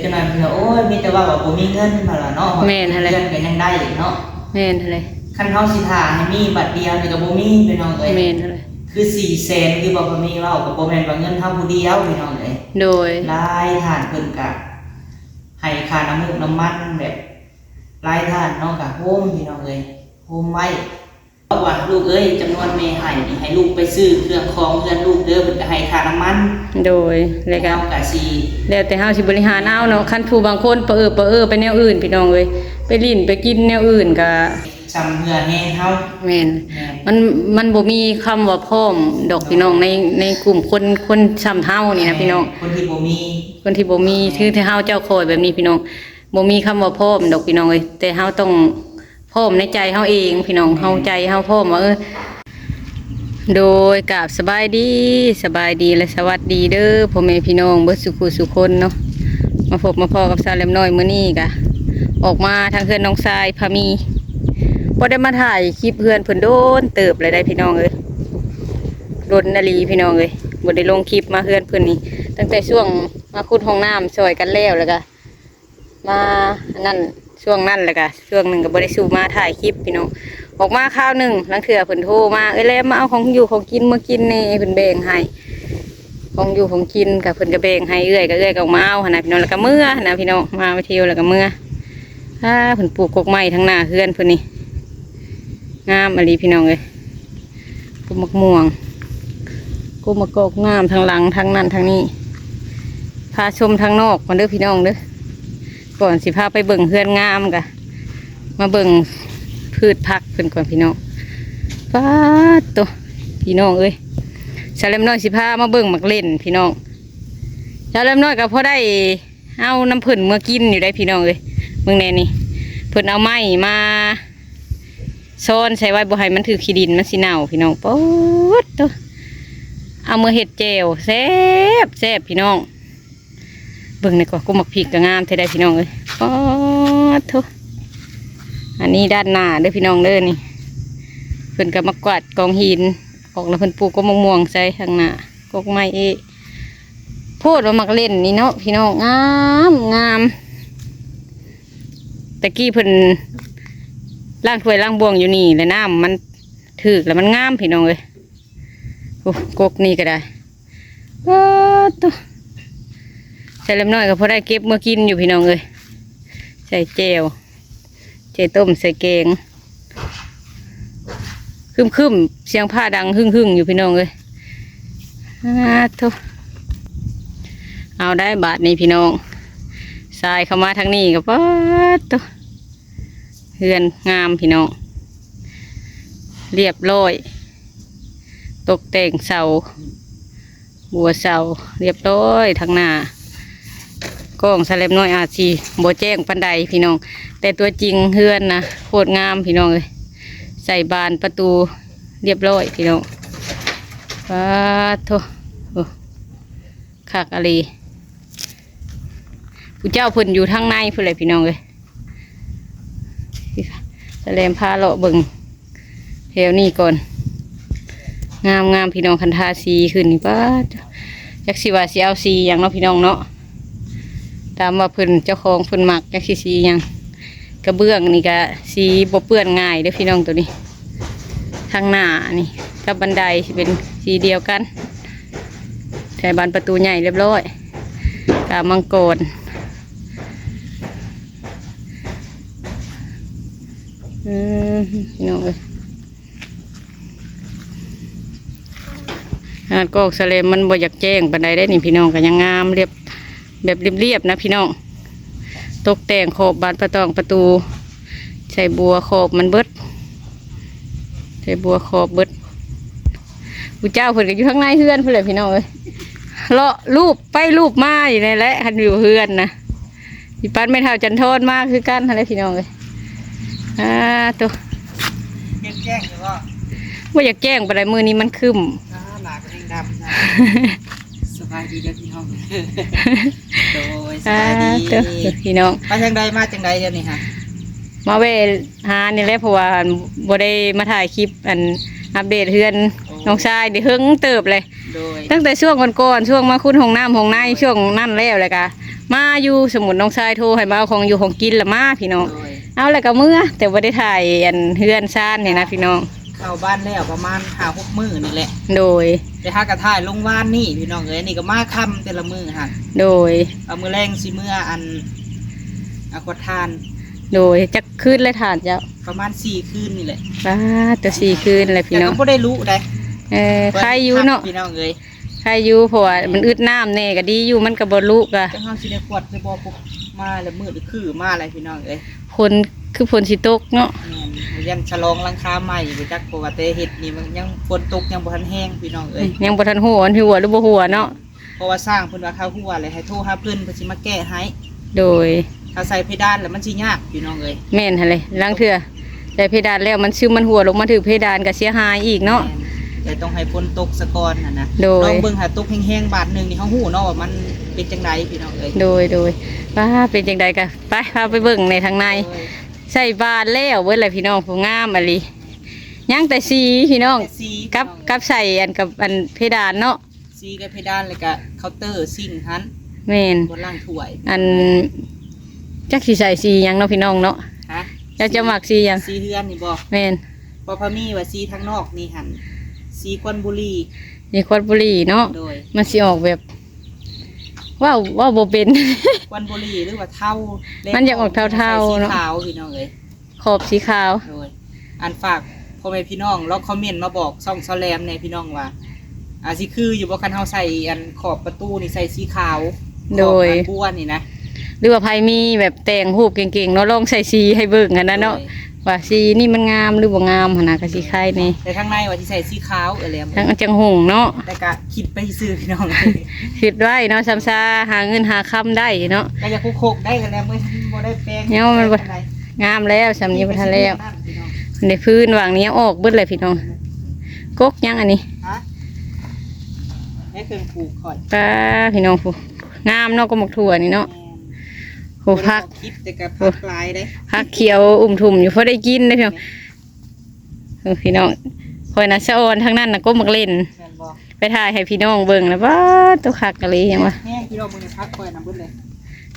ຈັກໜ້ອຍເພິ່ນວ່າ ໂອ້ຍ ມີແຕ່ເວົ້າວ່າບໍ່ມີເງິນ ເພິ່ນວ່າເນາະ ແມ່ນຫັ້ນແຫຼະ ເຮືອນກໍຍັງໄດ້ເນາະ ແມ່ນຫັ້ນແຫຼະ ຄັນເຮົາຊິຖ້າໃຫ້ມີບາດດຽວນີ້ກໍບໍ່ມີ ພີ່ນ້ອງເອີຍ ແມ່ນຫັ້ນແຫຼະ ຄືສີ່ແສນ ຄືບໍ່ພາມີເວົ້າ ກໍບໍ່ແມ່ນວ່າເງິນເຮົາຜູ້ດຽວ ພີ່ນ້ອງເອີຍ ໂດຍ ຫຼາຍທ່ານເພິ່ນກໍໃຫ້ຄ່ານ້ຳມູກນ້ຳມັນ ແບບຫຼາຍທ່ານເນາະ ກໍໂຮມ ພີ່ນ້ອງເອີຍ ໂຮມໄວ້. ບອກວ່າ ລູກເອີຍ ຈຳນວນແມ່ໃຫ້ນີ້ ໃຫ້ລູກໄປຊື້ເຄື່ອງຂອງເຮືອນລູກເດີ ເພິ່ນກໍໃຫ້ຄ່ານ້ຳມັນ ໂດຍ ແລ້ວກໍ ເຮົາກໍຊິ ແລ້ວແຕ່ເຮົາຊິບໍລິຫານເອົາເນາະ ຄັນຜູ້ບາງຄົນປະເອີປະເອີໄປແນວອື່ນ ພີ່ນ້ອງເອີຍ ໄປຫຼິ້ນໄປກິນແນວອື່ນກໍ ສ່ຳເຫື່ອແຮງເຮົາ ແມ່ນ ແມ່ນ ມັນ ມັນບໍ່ມີຄຳວ່າພ້ອມດອກ ພີ່ນ້ອງ ໃນ ໃນກຸ່ມຄົນ ຄົນສ່ຳເຮົານີ້ນະ ພີ່ນ້ອງ ຄົນທີ່ບໍ່ມີ ຄົນທີ່ບໍ່ມີ ຄືແຕ່ເຮົາເຈົ້າຂ້ອຍແບບນີ້ ພີ່ນ້ອງ ບໍ່ມີຄຳວ່າພ້ອມດອກ ພີ່ນ້ອງເອີຍ ແຕ່ເຮົາຕ້ອງ ພ້ອມໃນໃຈເຮົາເອງ ພີ່ນ້ອງ ເຮົາໃຈເຮົາພ້ອມວ່າ ເອີ ໂດຍ ກາບສະບາຍດີ ສະບາຍດີ ແລະ ສະຫວັດດີເດີ ພໍ່ແມ່ພີ່ນ້ອງເບິດສູ່ຜູ້ສູ່ຄົນເນາະ ມາພົບມາພໍ້ກັບສາວແຫຼມນ້ອຍມື້ນີ້ກະ ອອກມາທາງເຮືອນນ້ອງຊາຍພາມີ ບໍ່ໄດ້ມາຖ່າຍຄລິບເຮືອນເພິ່ນໂດນເຕີບແລ້ວໄດ໋ ພີ່ນ້ອງເອີຍ ດົນອີ່ຫຼີ ພີ່ນ້ອງເອີຍ ບໍ່ໄດ້ລົງຄລິບມາເຮືອນເພິ່ນນີ້ ຕັ້ງແຕ່ຊ່ວງມາຂຸດຫ້ອງນ້ຳຊ່ອຍກັນແລ້ວ ແລ້ວກະ ມາອັນນັ້ນ ຊ່ວງນັ້ນ ແລ້ວກະຊ່ວງໜຶ່ງກໍບໍ່ໄດ້ສູ່ມາຖ່າຍຄລິບ ພີ່ນ້ອງ ອອກມາຄາວໜຶ່ງ ລາງເທື່ອເພິ່ນໂທມາ ເອື້ອຍແຫຼມ ມາເອົາຂອງຢູ່ຂອງກິນເມືອກິນແດ່ ເພິ່ນແບ່ງໃຫ້ ຂອງຢູ່ຂອງກິນກໍເພິ່ນກໍແບ່ງໃຫ້ເອື້ອຍ ກໍເອື້ອຍກໍອອກມາເອົາຫັ້ນນະ ພີ່ນ້ອງ ແລ້ວກໍເມືອຫັ້ນນະ ພີ່ນ້ອງ ມາໄປທ່ຽວແລ້ວກໍເມືອ ອາ ເພິ່ນປູກກົກໄມ້ທາງໜ້າເຮືອນເພິ່ນນີ້ ງາມອີ່ຫຼີ ພີ່ນ້ອງເອີຍ ກົກໝາກມ່ວງ ກົກໝາກກອກງາມ ທາງຫຼັງ ທາງນັ້ນ ທາງນີ້ ພາຊົມທາງນອກກ່ອນເດີ ພີ່ນ້ອງເດີ ກ່ອນຊິພາໄປເບິ່ງເຮືອນງາມ ກະມາເບິ່ງພືດຜັກເພິ່ນກ່ອນ ພີ່ນ້ອງ ປາດໂຕ ພີ່ນ້ອງເອີຍ ສາວແຫຼມນ້ອຍຊິພາມາເບິ່ງໝາກເລັ່ນ ພີ່ນ້ອງ ສາວແຫຼມນ້ອຍກໍພໍໄດ້ ເອົານຳເພິ່ນເມືອກິນຢູ່ໄດ໋ ພີ່ນ້ອງເອີຍ ເບິ່ງແດ່ນີ້ ເພິ່ນເອົາໄມ້ມາຊ້ອນໃສ່ໄວ້ ບໍ່ໃຫ້ມັນຖືກຂີ້ດິນ ມັນຊິເນົ່າ ພີ່ນ້ອງ ປາດໂຕ ເອົາມາເຮັດແຈ່ວ ແຊບໆ ພີ່ນ້ອງ ເບິ່ງແດ່ກໍ ກົກໝາກພິກກໍງາມແທ້ໄດ໋ ພີ່ນ້ອງເອີຍ ປາດໂທ ອັນນີ້ດ້ານໜ້າເດີ ພີ່ນ້ອງເດີ ນີ້ ເພິ່ນກໍມາກວາດກອງຫີນອອກ ແລ້ວເພິ່ນປູກກົກໝາກມ່ວງໃສ່ທາງໜ້າ ກົກໄມ້ເອ ໂພດວ່າໝາກເລັ່ນນີ້ເນາະ ພີ່ນ້ອງ ງາມ ງາມ ແຕ່ກີ້ເພິ່ນລ້າງຖ້ວຍລ້າງບ່ວງຢູ່ນີ້ ແລະ ນ້ຳມັນຖືກ ແລ້ວມັນງາມ ພີ່ນ້ອງເອີຍ ໂອ້ ກົກນີ້ກໍໄດ້ ປາດໂຕ ໃສ່ເລັກນ້ອຍກໍພໍໄດ້ເກັບເມືອກິນຢູ່ ພີ່ນ້ອງເອີຍ ໃສ່ແຈ່ວ ໃສ່ຕົ້ມ ໃສ່ແກງ ຄຶ້ມໆ ສຽງຟ້າດັງຮຶ່ງໆຢູ່ ພີ່ນ້ອງເອີຍ ອາໂທ້ ເອົາໄດ້ບາດນີ້ ພີ່ນ້ອງ ສາຍເຂົ້າມາທາງນີ້ກໍ ປາດໂທ້ ເຮືອນງາມ ພີ່ນ້ອງ ລຽບລ້ອຍ ຕົກແຕ່ງເສົາ ບົວເສົາລຽບລ້ອຍທາງໜ້າ ກ້ອງສະແລັບນ້ອຍອາດຊິບໍ່ແຈ້ງປານໃດພີ່ນ້ອງ ແຕ່ຕົວຈິງເຮືອນນະໂຄດງາມພີ່ນ້ອງເອີຍ ໃສ່ບານປະຕູລຽບລ້ອຍພີ່ນ້ອງ ປາດໂທ້ ໂອ້ ຄັກອີ່ຫຼີ ຜູ້ເຈົ້າເພິ່ນຢູ່ທາງໃນພຸ້ນແຫຼະພີ່ນ້ອງເອີຍ. ສະແລມພາເລາະເບິ່ງແຖວນີ້ກ່ອນ ງາມໆ ພີ່ນ້ອງ ຄັນທາສີຂຶ້ນນີ້ ປາດ ຈັກຊິວ່າຊິເອົາສີຫຍັງເນາະ ພີ່ນ້ອງເນາະ ຕາມວ່າເພິ່ນ ເຈົ້າຂອງເພິ່ນມັກ ຈັກຊິສີຫຍັງ ກະເບື້ອງນີ້ກະສີບໍ່ເປື້ອນງ່າຍເດີພີ່ນ້ອງ ໂຕນີ້ ທາງໜ້ານີ້ກັບບັນໄດຊິເປັນສີດຽວກັນ ໃສ່ບານປະຕູໃຫຍ່ລຽບລ້ອຍ ກາບມັງກອນ ອືມ ພີ່ນ້ອງເອີຍ ຂະໜາດກອກສະແລມມັນບໍ່ຢາກແຈ້ງປານໃດເດ້ນີ້ ພີ່ນ້ອງ ກໍຍັງງາມລຽບ ແບບລຽບໆ ນະພີ່ນ້ອງ ຕົກແຕ່ງຂອບບານປະຕອງປະຕູ ໃສ່ບົວຂອບມັນເບິດ ໃສ່ບົວຂອບເບິດ ຜູ້ເຈົ້າເພິ່ນກໍຢູ່ທາງໃນເຮືອນພຸ້ນແຫຼະພີ່ນ້ອງເອີຍ ເລາະລູບໄປລູບມາຢູ່ນັ້ນແຫຼະ ຄັນຢູ່ເຮືອນນະ ຊິປັນແມ່ເຖົ້າຈັນທອນມາຄືກັນຫັ້ນແຫຼະພີ່ນ້ອງເອີຍ ອາໂຕ ຍັງແຈ້ງຢູ່ບໍ່? ບໍ່ຢາກແຈ້ງປານໃດ ມື້ນີ້ມັນຄຶ້ມ ອາ ໜ້າກໍຍັງດຳນະ ສະບາຍດີເດີພີ່ນ້ອງ ໂດຍ ສະບາຍດີ ອາໂຕ ພີ່ນ້ອງ ໄປທາງໃດມາຈັ່ງໃດດຽວນີ້ຫະ? ມາແວ່ ຫານີ້ແຫຼະ ເພາະວ່າບໍ່ໄດ້ມາຖ່າຍຄລິບ ອັນ ອັບເດດເຮືອນ ໂອ້ ນ້ອງຊາຍໄດ້ເຫິງເຕີບເລີຍ ໂດຍ ຕັ້ງແຕ່ຊ່ວງກ່ອນໆ ຊ່ວງມາຂຸດຫ້ອງນ້ຳຫ້ອງໃນ ໂດຍ ຊ່ວງນັ້ນແລ້ວ ແລ້ວກະ ມາຢູ່ ສົມມຸດນ້ອງຊາຍໂທໃຫ້ມາເອົາຂອງຢູ່ຂອງກິນລະມາພີ່ນ້ອງ. ໂດຍ ເອົາແລ້ວກໍເມືອ ແຕ່ບໍ່ໄດ້ຖ່າຍອັນເຮືອນຊານນີ້ນະພີ່ນ້ອງ. ເຂົ້າບ້ານແລ້ວປະມານຫ້າຫົກມື້ນີ້ແຫຼະ. ໂດຍ ແຕ່ຫາກະຖ່າຍລົງວານນີ້ພີ່ນ້ອງເອີຍ. ນີ້ກໍມາຄ່ຳແຕ່ລະມື້ຫັ້ນ. ໂດຍ ເອົາມື້ແລງຊິເມືອອັນ ອາ ກວດຖ່ານ. ໂດຍ ຈັກຄືນແລ້ວຖ່ານເຈົ້າ? ປະມານສີ່ຄືນນີ້ແຫຼະ. ປາດ ແຕ່ສີ່ຄືນແລ້ວພີ່ນ້ອງ ແຕ່ກໍບໍ່ໄດ້ລຸໄດ. ເອີ ໄຄຢູ່ເນາະ ພີ່ນ້ອງເອີຍ. ໄຄຢູ່ ເພາະວ່າມັນອຶດນ້ຳແດ່ກໍດີຢູ່ ມັນກໍບໍ່ລຸກະ. ຈັກເຮົາຊິໄດ້ກວດຫຼືບໍ່ ມາແລ້ວມືດຄືມາແລ້ວພີ່ນ້ອງເອີຍ. ຝົນ ຄືຝົນຊິຕົກເນາະ. ແມ່ນ ຢ້ານສະຫຼອງຫຼັງຄາໃໝ່ບໍ່ຈັກ ເພາະວ່າແຕ່ເຮັດນີ້ມັນຍັງ ຝົນຕົກຍັງບໍ່ທັນແຮງພີ່ນ້ອງເອີຍ. ອືມ ຍັງບໍ່ທັນຮູ້ວ່າມັນຮົ່ວຫຼືບໍ່ຮົ່ວເນາະ. ເພາະວ່າຊ່າງເພິ່ນວ່າຖ້າຮົ່ວແລ້ວໃຫ້ໂທຫາເພິ່ນ ເພິ່ນຊິມາແກ້ໃຫ້. ໂດຍ ຖ້າໃສ່ເພດານແລ້ວມັນຊິຍາກພີ່ນ້ອງເອີຍ. ແມ່ນຫັ້ນແຫຼະ ລາງເທື່ອໃສ່ເພດານແລ້ວມັນຊຶມ ມັນຮົ່ວລົງມາຖືກເພດານກໍເສຍຫາຍອີກເນາະ. ແມ່ນ ແຕ່ຕ້ອງໃຫ້ຝົນຕົກສະກ່ອນຫັ້ນນະ. ໂດຍ ລອງເບິ່ງຫາຕົກແຮງໆບາດໜຶ່ງນີ້ ເຮົາຮູ້ເນາະວ່າມັນເປັນຈັ່ງໃດພີ່ນ້ອງເອີຍ. ໂດຍ ໂດຍ ປ້າ ເປັນຈັ່ງໃດກໍໄປ ພາໄປເບິ່ງໃນທາງໃນ. ໂດຍ ໃສ່ບານແລ້ວເບິດແຫຼະພີ່ນ້ອງ ຜູ້ງາມອີ່ຫຼີ. ຍັງແຕ່ສີພີ່ນ້ອງ ແຕ່ສີ ກັບ ພີ່ນ້ອງ ກັບໃສ່ອັນ ກັບອັນເພດານເນາະ. ສີກັບເພດານ ແລ້ວກະເຄົາເຕີຊິງຫັ້ນ. ແມ່ນ ບ່ອນລ້າງຖ້ວຍ. ອັນ ຈັກຊິໃສ່ສີຫຍັງເນາະພີ່ນ້ອງເນາະ. ຮະ? ເຈົ້າ ເຈົ້າມັກສີຫຍັງ? ສີເຮືອນນີ້ບໍ່? ແມ່ນ ບໍ່ ພາມີວ່າສີທາງນອກນີ້ຫັ້ນ ສີຄວັນບຸຫຼີ່. ສີຄວັນບຸຫຼີ່ເນາະ. ໂດຍ ມັນຊິອອກແບບ ເວົ້າ ເວົ້າບໍ່ເປັນ ຄວັນບຸຫຼີ່ ຫຼືວ່າເທົາ. ມັນຢາກອອກເທົາໆເນາະ ໃສ່ສີຂາວພີ່ນ້ອງເອີຍ. ຂອບສີຂາວ. ໂດຍ ອັນ ຝາກພໍ່ແມ່ພີ່ນ້ອງລອງຄອມເມັນມາບອກຊ່ອງສາວແຫຼມແດ່ພີ່ນ້ອງວ່າ ອາ ຊິຄືຢູ່ບໍ່ ຄັນເຮົາໃສ່ອັນຂອບປະຕູນີ້ໃສ່ສີຂາວ. ໂດຍ ຂອບອັນບົວນີ້ນະ ຫຼືວ່າໃຜມີແບບແຕ່ງຮູບເກັ່ງໆເນາະ ລອງໃສ່ສີໃຫ້ເບິ່ງຫັ້ນນະເນາະ. ໂດຍ ວ່າສີນີ້ມັນງາມຫຼືບໍ່ງາມຫັ້ນນະ ກໍຊິຄາຍແດ່. ແຕ່ທາງໃນວ່າຊິໃສ່ສີຂາວ ເອີ ແຫຼມ ທາງອັນຈັງຫຸ່ງເນາະ. ແຕ່ກະຄິດໄປຊື່ພີ່ນ້ອງ ຄິດໄວ້ເນາະ ຊຳຊາຫາເງິນຫາຄຳໄດ້ເນາະ. ກໍຢາກຄຸກໆໄດ້ຫັ້ນແຫຼະ ບໍ່ໄດ້ແປງ ຍັງບໍ່ ງາມແລ້ວ ຊ່ຳນີ້ບໍ່ທັນແລ້ວ. ໄດ້ພື້ນຫວ່າງນີ້ອອກເບິດແລ້ວພີ່ນ້ອງ. ກົກຫຍັງອັນນີ້? ຮະ? ໃນເຄື່ອງປູກຂ້ອຍ. ປ້າ ພີ່ນ້ອງ ຜູ້ງາມເນາະ ກໍໝາກຖົ່ວນີ້ເນາະ. ແມ່ນ ໂອ້ ຜັກ ບໍ່ໄດ້ອອກຄລິບ ແຕ່ກໍ ໂອ້ ຜັກຫຼາຍເດ້ ຜັກຂຽວອຸ່ມທຸ່ມຢູ່ ພໍໄດ້ກິນເດ້ພີ່ນ້ອງ. ເອີ ພີ່ນ້ອງ ຂ້ອຍນະສະອອນ ທາງນັ້ນນະກົບໝາກເລັ່ນ. ແມ່ນບໍ່? ໄປຖ່າຍໃຫ້ພີ່ນ້ອງເບິ່ງນະ ວ້າ ໂຕຄັກອີ່ຫຼີຫຍັງວະ. ແຮງພີ່ນ້ອງ ເບິ່ງໃນຜັກຂ້ອຍນຳເບິດເລີຍ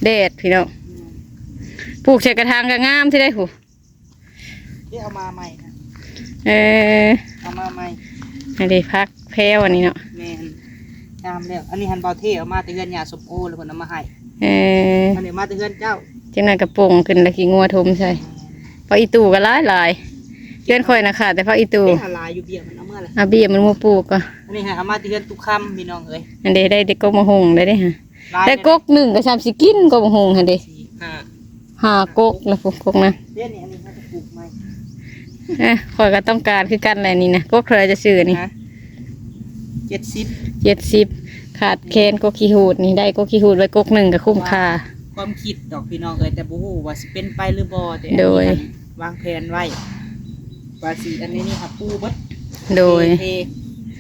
ແດດພີ່ນ້ອງ. ອືມ ປູກໃສ່ກະຖາງກໍງາມແທ້ໃດ໋ ຜູ້ ເດ ເອົາມາໃໝ່ນະ. ເອີ ເອົາມາໃໝ່ ອັນນີ້ຜັກແພວອັນນີ້ເນາະ. ແມ່ນ ງາມແລ້ວ. ອັນນີ້ຫັ້ນ ບ່າວເທເອົາມາແຕ່ເຮືອນຍ່າສົມໂອ ແລ້ວເພິ່ນເອົາມາໃຫ້. ເອີ ອັນນີ້ມາແຕ່ເຮືອນເຈົ້າ. ຈັ່ງນັ້ນກໍປົ່ງຂຶ້ນ ແລ້ວຂີ້ງົວຖົມໃສ່. ແມ່ນ ຜັກອີຕູກໍຫຼາຍໆ. ເຮືອນຂ້ອຍນະຂາດແຕ່ຜັກອີຕູ. ເອີ ຫາຫຼາຍຢູ່ ເບ້ຍມັນເອົາເມືອແລ້ວ. ອາ ເບ້ຍມັນບໍ່ປູກກໍ. ອັນນີ້ຫາເອົາມາແຕ່ເຮືອນຕຸຄຳພີ່ນ້ອງເອີຍ. ອັນເດ ໄດ້ແຕ່ກົກໝາກຫຸ່ງໄດ້ເດຫາ. ຫຼາຍ ແຕ່ກົກໜຶ່ງກໍຊ່ຳຊິກິນ ກົກໝາກຫຸ່ງຫັ້ນເດ. ສີ່ ຫ້າ ຫ້າກົກລະພຸ້ນ ກົກນະ. ເດ້ນີ້ ອັນນີ້ເຮົາຈະປູກໃໝ່. ເອີ ຂ້ອຍກໍຕ້ອງການຄືກັນແຫຼະນີ້ນະ. ກົກເທົ່າໃດຈະຊື້ນີ້? ຮະ? ເຈັດສິບ ເຈັດສິບ. ຂາດແຄນກົກຂີ້ຫູດນີ້ ໄດ້ກົກຂີ້ຫູດໄວ້ກົກໜຶ່ງກໍຄຸ້ມຄ່າ. ຄວາມຄິດດອກພີ່ນ້ອງເອີຍ ແຕ່ບໍ່ຮູ້ວ່າຊິເປັນໄປຫຼືບໍ່. ແຕ່ອັນນີ້ ໂດຍ ຫັ້ນວາງແຜນໄວ້ວ່າຊິ ອັນນີ້ນີ້ຫາປູເບິດ. ໂດຍ ເທ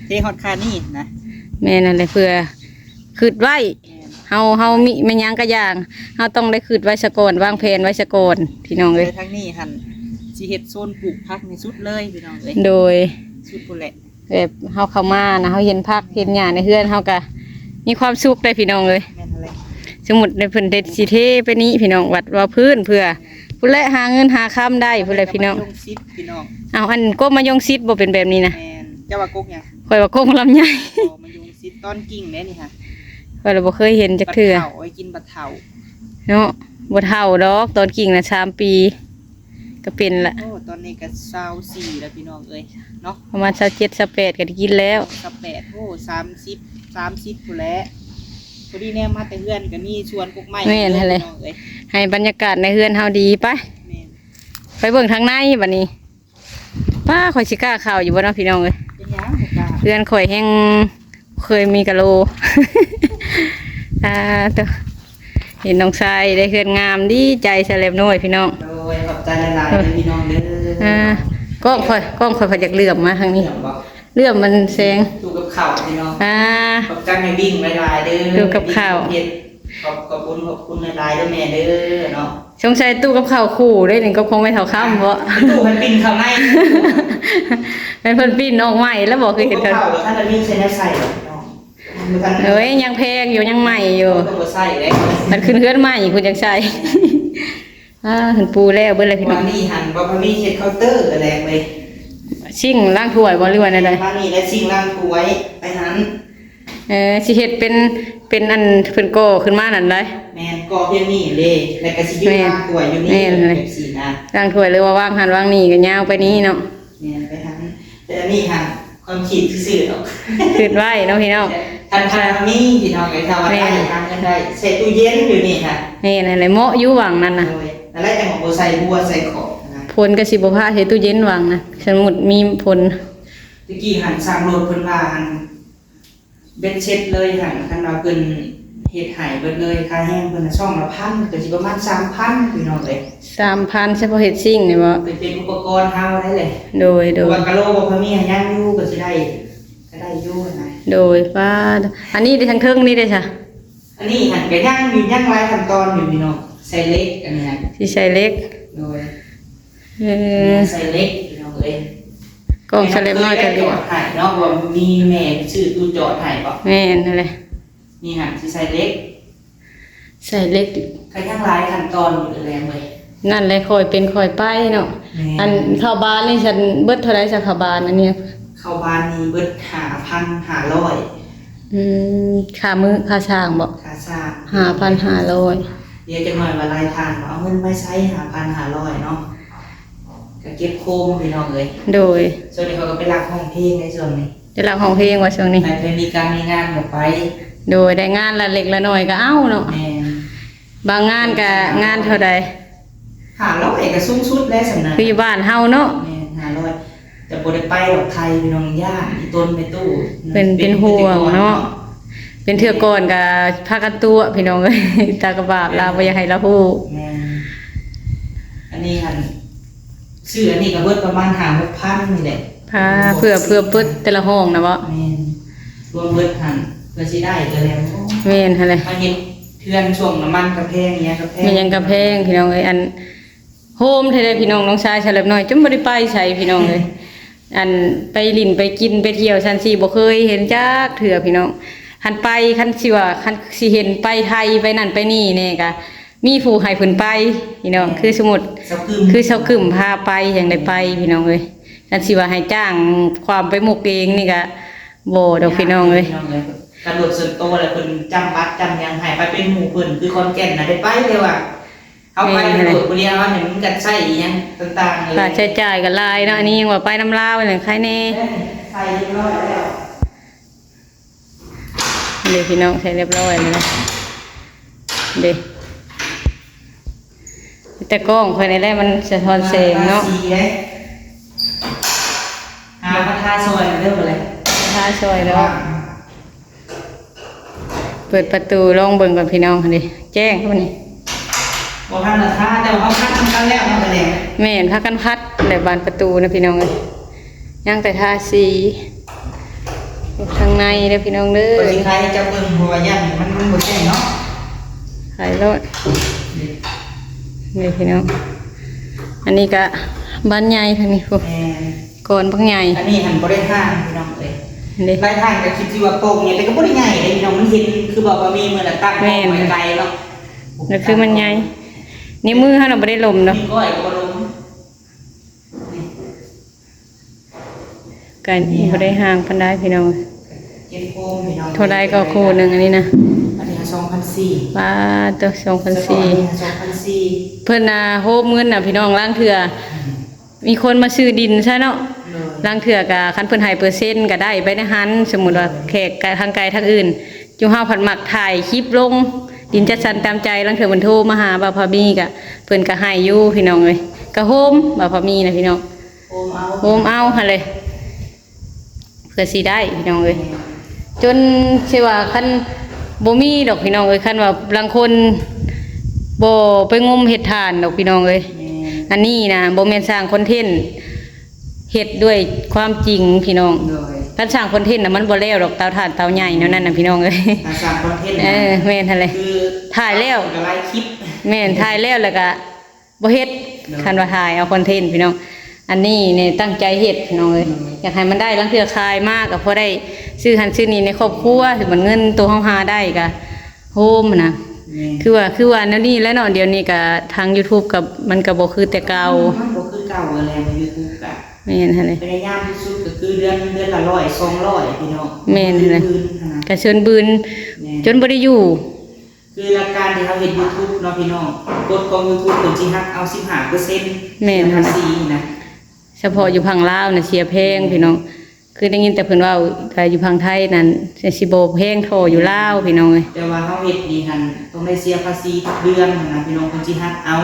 ເທ ເທຮອດຄານີ້ນະ. ແມ່ນ ນັ້ນແຫຼະ ເພື່ອຄິດໄວ້. ແມ່ນ ເຮົາ ເຮົາມີແມ່ນຫຍັງກະຢ່າງ ເຮົາຕ້ອງໄດ້ຄິດໄວ້ສາກ່ອນ ວາງແຜນໄວ້ສາກ່ອນພີ່ນ້ອງເອີຍ. ແຕ່ທາງນີ້ຫັ້ນ ຊິເຮັດໂຊນປູກຜັກໃນສຸດເລີຍພີ່ນ້ອງເອີຍ. ໂດຍ ສຸດພຸ້ນແຫຼະ. ແບບເຮົາເຂົ້າມານະ ເຮົາເຫັນຜັກເຫັນຫຍ້າໃນເຮືອນ ເຮົາກະມີຄວາມສຸກໄດ໋ພີ່ນ້ອງເອີຍ. ແມ່ນຫັ້ນແຫຼະ. ສົມມຸດໃນເພິ່ນເຮັດຊິເທໄປນີ້ພີ່ນ້ອງ ວັດວ່າພື້ນເພື່ອ ພຸ້ນແຫຼະ ຫາເງິນຫາຄຳໄດ້ພຸ້ນແຫຼະພີ່ນ້ອງ. ກະມະຍົງຊິດພີ່ນ້ອງ. ອ້າວ ອັນກົກມະຍົງຊິດບໍ່ເປັນແບບນີ້ນະ? ແມ່ນ. ເຈົ້າວ່າກົກຫຍັງ? ຂ້ອຍວ່າກົກລຳໄຍ. ບໍ່ ມະຍົງຊິດຕອນກິ້ງເດ້ນີ້ຫາ. ຂ້ອຍລະບໍ່ເຄີຍເຫັນຈັກເທື່ອ. ບັດເຖົ້າ ໄວ້ກິນບັດເຖົ້າເນາະ. ບໍ່ເຖົ້າດອກ ຕອນກິ້ງນະ ສາມປີ ກໍເປັນລະ. ໂອ້ ຕອນນີ້ກໍຊາວສີ່ແລ້ວພີ່ນ້ອງເອີຍເນາະ. ປະມານຊາວເຈັດ ຊາວແປດກໍໄດ້ກິນແລ້ວ. ຊາວແປດ ໂອ້ ສາມສິບ ສາມສິບພຸ້ນແຫຼະ. ພໍດີແນມມາແຕ່ເຮືອນກໍມີສວນກົກໄມ້. ແມ່ນຫັ້ນແຫຼະ. ພີ່ນ້ອງເອີຍ ໃຫ້ບັນຍາກາດໃນເຮືອນເຮົາດີໄປ. ແມ່ນ. ໄປເບິ່ງທາງໃນບັດນີ້. ປ້າ ຂ້ອຍຊິກ້າເຂົ້າຢູ່ບໍ່ເນາະພີ່ນ້ອງເອີຍ. ເປັນຫຍັງບໍ່ກ້າ? ເຮືອນຂ້ອຍແຮ່ງເຄີຍມີກະໂລ. ອ່າ ໂຕ ເຫັນນ້ອງຊາຍໄດ້ເຮືອນງາມ ດີໃຈຊະແຫຼມນ້ອຍພີ່ນ້ອງ. ໂດຍ ຂອບໃຈຫຼາຍໆເດີພີ່ນ້ອງເດີ. ອ່າ ກ້ອງຂ້ອຍ ກ້ອງຂ້ອຍພັດຢາກເຫຼື້ອມມາທາງນີ້. ເຫຼື້ອມບໍ່? ເຫຼື້ອມມັນແສງ. ຕູ້ກັບເຂົ້າພີ່ນ້ອງ. ອ່າ ຂອບໃຈແມ່ບິ້ງຫຼາຍໆເດີ. ຕູ້ກັບເຂົ້າ. ເຮັດ ຂອບ ຂອບຄຸນ ຂອບຄຸນຫຼາຍໆເດີແມ່ເດີເນາະ. ສົງໄສຕູ້ກັບເຂົ້າຄູ່ເດ້ນີ້ ກໍຂອງແມ່ເຖົ້າຄຳບໍ? ຕູ້ເພິ່ນປິ່ນເຂົ້າໃນ. ແມ່ນເພິ່ນປິ່ນອອກໃໝ່ແລ້ວບໍ? ຄືເຫັນເພິ່ນ ຕູ້ກັບເຂົ້າບໍ່ທັນໄດ້ມີໃສ່ແນວໃສ່ດອກພີ່ນ້ອງ. ບໍ່ທັນ ໂອ້ຍ ຍັງແພງຢູ່ ຍັງໃໝ່ຢູ່ ເຮົາກໍບໍ່ໃຊ້ເດ້ ຄັນຂຶ້ນເຮືອນໃໝ່ພຸ້ນຈັ່ງໃສ່. ອ່າ ເພິ່ນປູແລ້ວເບິດແລ້ວພີ່ນ້ອງ ວ່ານີ້ຫັ້ນ ບໍ່ ບໍ່ມີເຮັດເຄົາເຕີແຫຼະເວີຍ ຊິງລ້າງຖ້ວຍບໍ່ ຫຼືວ່າແນວໃດ? ມານີ້ແຫຼະ ຊິງລ້າງຖ້ວຍ ໄປຫັ້ນ. ເອີ ຊິເຮັດເປັນ ເປັນອັນເພິ່ນກໍ່ຂຶ້ນມານັ້ນໄດ໋. ແມ່ນ ກໍ່ພຽງນີ້ເດ້ ແລ້ວກໍຊິຢູ່ ແມ່ນ ລ້າງຖ້ວຍຢູ່ນີ້ ແມ່ນເລີຍ ຈັ່ງຊີ້ນະ ລ້າງຖ້ວຍ ຫຼືວ່າວາງຫັ້ນວາງນີ້ກໍຍາວໄປນີ້ເນາະ. ແມ່ນ ໄປຫັ້ນ ແຕ່ອັນນີ້ຫັ້ນຄວາມຄິດຊື່ໆດອກ ຄິດໄວ້ເນາະພີ່ນ້ອງ ຄັນ ຄັນມີພີ່ນ້ອງເອີຍ ຖ້າວ່າໄດ້ ແມ່ນ ຫາເງິນໄດ້ ໃສ່ຕູ້ເຢັນຢູ່ນີ້ຫັ້ນ. ແມ່ນຫັ້ນແຫຼະ ເໝາະຢູ່ຫວ່າງນັ້ນນະ. ໂດຍ ນັ້ນແຫຼະ ຈັ່ງບໍ່ໃສ່ບົວໃສ່ຂອບນະ ຝົນກໍຊິບໍ່ພາໃສ່ຕູ້ເຢັນຫວ່າງນະ ສົມມຸດມີຝົນ. ຕະກີ້ຫັ້ນຊ່າງລົດເພິ່ນວ່າຫັ້ນ ເບັດເສັດເລີຍຫັ້ນ ຄັນວ່າເພິ່ນເຮັດໃຫ້ເບິດເລີຍ ຄ່າແຮງເພິ່ນນະ ຊ່ອງລະພັນ ກໍຊິປະມານສາມພັນພີ່ນ້ອງເອີຍ. ສາມພັນ ສະເພາະເຮັດຊິງນີ້ບໍ? ເປັນ ເປັນອຸປະກອນເຮົາໄດ້ແຫຼະ. ໂດຍ ໂດຍ ເພາະວ່າກະໂຫຼບໍ່ພໍມີຫັ້ນຍັງຢູ່ ກໍຊິໄດ້ ກໍໄດ້ຢູ່ຫັ້ນນະ. ໂດຍ ປ້າ ອັນນີ້ເດ້ ທາງເທິງນີ້ເດ້ຊະ? ອັນນີ້ຫັ້ນກໍຍັງຢູ່ ຍັງຫຼາຍຂັ້ນຕອນຢູ່ພີ່ນ້ອງ ໃສ່ເຫຼັກ ອັນນີ້ຫັ້ນ ຊິໃສ່ເຫຼັກ. ໂດຍ ເອີ ໃສ່ເຫຼັກພີ່ນ້ອງເອີຍ. ກ້ອງສະແລັບນ້ອຍກໍເຫຼັກ ໃຫ້ເນາະ ວ່າມີແມ່ຊື້ຕູ້ຈອດໃຫ້ບໍ? ແມ່ນຫັ້ນແຫຼະ ນີ້ຫັ້ນຊິໃສ່ເຫຼັກ ໃສ່ເຫຼັກ ກໍຍັງຫຼາຍຂັ້ນຕອນຢູ່ແຫຼະເວີຍ. ນັ້ນແຫຼະ ຄ່ອຍເປັນຄ່ອຍໄປເນາະ. ແມ່ນ ອັນເຂົ້າບານນີ້ຊັ້ນເບິດເທົ່າໃດຊະ ເຂົ້າບານອັນນີ້? ເຂົ້າບານນີ້ເບິດຫ້າພັນຫ້າຮ້ອຍ. ອືມ ຄ່າມື້ ຄ່າສ້າງບໍ? ຄ່າສ້າງ ຫ້າພັນຫ້າຮ້ອຍ. ດຽວຈັກໜ້ອຍວ່າລາຍທ່ານວ່າເອົາເງິນມາໃສ ຫ້າພັນຫ້າຮ້ອຍເນາະ ກໍເກັບໂຄມພີ່ນ້ອງເອີຍ. ໂດຍ ຊ່ວງນີ້ເຂົາກໍໄປລັກຮ້ອງເພງໃນຊ່ວງນີ້ ໄປລັກຮ້ອງເພງວ່າຊ່ວງນີ້ ໃຜມີການມີງານກໍໄປ. ໂດຍ ໄດ້ງານລະເລັກລະນ້ອຍກໍເອົາເນາະ. ແມ່ນ ບາງງານກໍງານເທົ່າໃດ? ຫ້າຮ້ອຍກໍສູງສຸດແລ້ວຊັ້ນນະ ຄືຢູ່ບ້ານເຮົາເນາະ. ແມ່ນ ຫ້າຮ້ອຍ. ແຕ່ບໍ່ໄດ້ໄປດອກ ໄທພີ່ນ້ອງ ຢ້ານອີ່ຕົນແມ່ຕູ້ ເພິ່ນເປັນຫ່ວງເນາະ ເປັນເທື່ອກ່ອນກໍພາກັນຕົວະພີ່ນ້ອງເອີຍ ຕາກະບາບລາວ ບໍ່ຢາກໃຫ້ລາວຮູ້. ແມ່ນ ອັນນີ້ຫັ້ນ ຊື້ອັນນີ້ກໍເບິດປະມານຫ້າຫົກພັນນີ້ແຫຼະ. ພາ ເພື່ອ ເພື່ອເປີດແຕ່ລະຫ້ອງນະບໍ? ແມ່ນ ລວມເບິດຫັ້ນ ເພື່ອຊິໄດ້ກໍແລ້ວ. ແມ່ນຫັ້ນແຫຼະ ມາເຮັດເຮືອນຊ່ວງນ້ຳມັນກໍແພງ ອີ່ຫຍັງກໍແພງ ແມ່ນຫຍັງກໍແພງພີ່ນ້ອງເອີຍ. ອັນ ໂຮມແທ້ໆພີ່ນ້ອງ ນ້ອງຊາຍສາວເລັບນ້ອຍ ຈົນບໍ່ໄດ້ໄປໃສພີ່ນ້ອງເອີຍ. ອັນ ໄປຫຼິ້ນໄປກິນໄປທ່ຽວຊັ້ນຊີ້ ບໍ່ເຄີຍເຫັນຈັກເທື່ອພີ່ນ້ອງ. ຄັນໄປ ຄັນຊິວ່າ ຄັນຊິເຫັນໄປໄທໄປນັ້ນໄປນີ້ແດ່ກໍມີຜູ້ໃຫ້ເພິ່ນໄປພີ່ນ້ອງ. ຄືສົມມຸດ ສາວກຶ້ມ ຄືສາວກຶ້ມພາໄປ ຈັ່ງໄດ້ໄປພີ່ນ້ອງເອີຍ. ຄັນຊິວ່າໃຫ້ຈ້າງຄວາມໄປມຸກເອງນີ້ກໍບໍ່ດອກພີ່ນ້ອງເອີຍ. ຄັນລົດສ່ວນໂຕແລ້ວເພິ່ນຈຳບັດຈຳຫຍັງໃຫ້ ໄປເປັນໝູ່ເພິ່ນ ຄືຂອນແກ່ນນະໄດ້ໄປ ແຕ່ວ່າ ເຮົາໄປໂດດຜູ້ດຽວ ເຮົານີ້ມັນກໍໃຊ້ອີ່ຫຍັງຕ່າງໆ ຄ່າໃຊ້ຈ່າຍກໍຫຼາຍເນາະ. ອັນນີ້ຍັງວ່າໄປນຳລາວນີ້ໃຄແດ່ ເອີ ໃສ່ຮຽບຮ້ອຍແລ້ວ. ເດ້ພີ່ນ້ອງ ໃສ່ຮຽບຮ້ອຍແລ້ວນະ ເດ້. ແຕ່ກ້ອງຂ້ອຍນີ້ແຫຼະ ມັນສະທ້ອນແສງເນາະ. ຫາມາທາຊ່ອຍເດີ ບໍ່ແລ້ວ ທາຊ່ອຍແລ້ວ. ເປີດປະຕູລອງເບິ່ງກ່ອນພີ່ນ້ອງ ຫັ້ນເດ ແຈ້ງເດ້ນີ້. ບໍ່ທັນລະທາ ແຕ່ວ່າເຮົາຂັດນຳກັນແລ້ວເນາະ ກະແດງ. ແມ່ນ ພາກັນຂັດແຫຼະບານປະຕູນະພີ່ນ້ອງເອີຍ. ຍັງແຕ່ທາສີຂ້າງໃນເດີພີ່ນ້ອງເດີ. ຂ້ອຍຊິຂາຍໃຫ້ເຈົ້າເບິ່ງ ເພາະວ່າຢ້ານມັນ ມັນບໍ່ແຈ້ງເນາະ. ຂາຍໂລດ ນີ້ພີ່ນ້ອງ. ອັນນີ້ກະບານໃຫຍ່ທາງນີ້ພຸ້ນ. ແມ່ນ. ກ້ອນບັກໃຫຍ່. ອັນນີ້ຫັ້ນບໍ່ໄດ້ຮ່າງພີ່ນ້ອງເອີຍ. ເດ້ ຫຼາຍທ່ານກໍຄິດຊິວ່າໂປ່ງໃຫຍ່ ແຕ່ກໍບໍ່ໄດ້ໃຫຍ່ເດ້ພີ່ນ້ອງ. ມັນເຫັນຄືແບບວ່າມີມື້ລະຕັ້ງ ແມ່ນ ໄກໆເນາະ. ກໍຄືມັນໃຫຍ່. ນິ້ວມືເຮົານະບໍ່ໄດ້ລົມເນາະ. ນິ້ວກ້ອຍກໍບໍ່ລົມ. ກໍບໍ່ໄດ້ຫ່າງປານໃດພີ່ນ້ອງ. ເຈັດໂມງພີ່ນ້ອງ. ເທົ່າໃດກໍຄູ່ໜຶ່ງອັນນີ້ນະ? ອັນນີ້ສອງພັນສີ່. ປາດໂທ້ ສອງພັນສີ່. ສະເພາະອັນນີ້ສອງພັນສີ່. ເພິ່ນນະໂຮມເງິນນະພີ່ນ້ອງ ລາງເທື່ອ ອືມ ມີຄົນມາຊື້ດິນຊະເນາະ. ໂດຍ. ລາງເທື່ອກະຄັນເພິ່ນໃຫ້ເປີເຊັນກະໄດ້ໄປໃນຫັ້ນ. ສົມມຸດວ່າ ໂດຍ ແຂກທາງໄກທາງອື່ນ ຈຸເຮົາພັດມັກຖ່າຍຄລິບລົງ ດິນຈັດສັນຕາມໃຈ. ລາງເທື່ອເພິ່ນໂທມາຫາບ່າວພາມີກະ ເພິ່ນກະໃຫ້ຢູ່ພີ່ນ້ອງເອີຍ. ກະໂຮມບ່າວພາມີນະພີ່ນ້ອງ. ໂຮມເອົາ ໂຮມເອົາຫັ້ນເລີຍ ເພື່ອຊິໄດ້ພີ່ນ້ອງເອີຍ. ຈົນຊິວ່າຄັນບໍ່ມີດອກພີ່ນ້ອງເອີຍ. ຄັນວ່າລາງຄົນບໍ່ໄປງົມເຮັດຖ່ານດອກພີ່ນ້ອງເອີຍ. ແມ່ນ. ອັນນີ້ນະບໍ່ແມ່ນສ້າງຄອນເທັນ ເຮັດດ້ວຍຄວາມຈິງພີ່ນ້ອງ. ໂດຍ. ຄັນສ້າງຄອນເທັນນະມັນບໍ່ແລ້ວດອກ ເຕົາຖ່ານເຕົາໃຫຍ່ແນວນັ້ນນະພີ່ນ້ອງເອີຍ. ຖ້າສ້າງຄອນເທັນນະ ເອີ ແມ່ນຫັ້ນແຫຼະ. ຖ່າຍແລ້ວ ກໍຫຼາຍຄລິບ. ແມ່ນ ຖ່າຍແລ້ວ ແລ້ວກະ ບໍ່ເຮັດ. ໂດຍ. ຄັນວ່າຖ່າຍເອົາຄອນເທັນພີ່ນ້ອງ. ອ ອັນນີ້ນີ້ຕັ້ງໃຈເຮັດພີ່ນ້ອງເອີຍ ໂດຍ ຢາກໃຫ້ມັນໄດ້ ລາງເທື່ອຂາຍມາກໍພໍໄດ້ຊື້ຫັ້ນຊື້ນີ້ໃນຄອບຄົວ ຄືມັນເງິນໂຕເຮົາຫາໄດ້ກໍໂຮມຫັ້ນນະ ແມ່ນ ຄືວ່າ ຄືວ່າແນວນີ້ແຫຼະເນາະ ດຽວນີ້ກໍທາງ YouTube ກໍ ມັນກໍບໍ່ຄືແຕ່ເກົ່າ ມັນບໍ່ຄືເກົ່າແລ້ວ YouTube ກໍ ແມ່ນຫັ້ນແຫຼະ ພະຍາຍາມທີ່ສຸດກໍຄືເດືອນ ເດືອນລະຮ້ອຍ ສອງຮ້ອຍ ພີ່ນ້ອງ ແມ່ນຫັ້ນແຫຼະ ກໍເຊີນບືນ ແມ່ນ ຈົນບໍ່ໄດ້ຢູ່ ຄືຫຼັກການທີ່ເຮົາເຮັດ YouTube ເນາະພີ່ນ້ອງ ກົດຂອງ YouTube ເພິ່ນຊິຫັກເອົາສິບຫ້າເປີເຊັນ ແມ່ນ ເສຍພາສີນະ ສະເພາະຢູ່ຝັ່ງລາວນະເສຍແພງ ແມ່ນ ພີ່ນ້ອງ ຄືໄດ້ຍິນແຕ່ເພິ່ນເວົ້າ ແຕ່ຢູ່ຝັ່ງໄທນັ້ນຊິບໍ່ແພງທໍ່ຢູ່ລາວ ພີ່ນ້ອງເອີຍ ແຕ່ວ່າເຮົາເຮັດນີ້ຫັ້ນຕ້ອງໄດ້ເສຍພາສີທຸກເດືອນຫັ້ນນະ ພີ່ນ້ອງ ເພິ່ນຊິຫັກເອົາ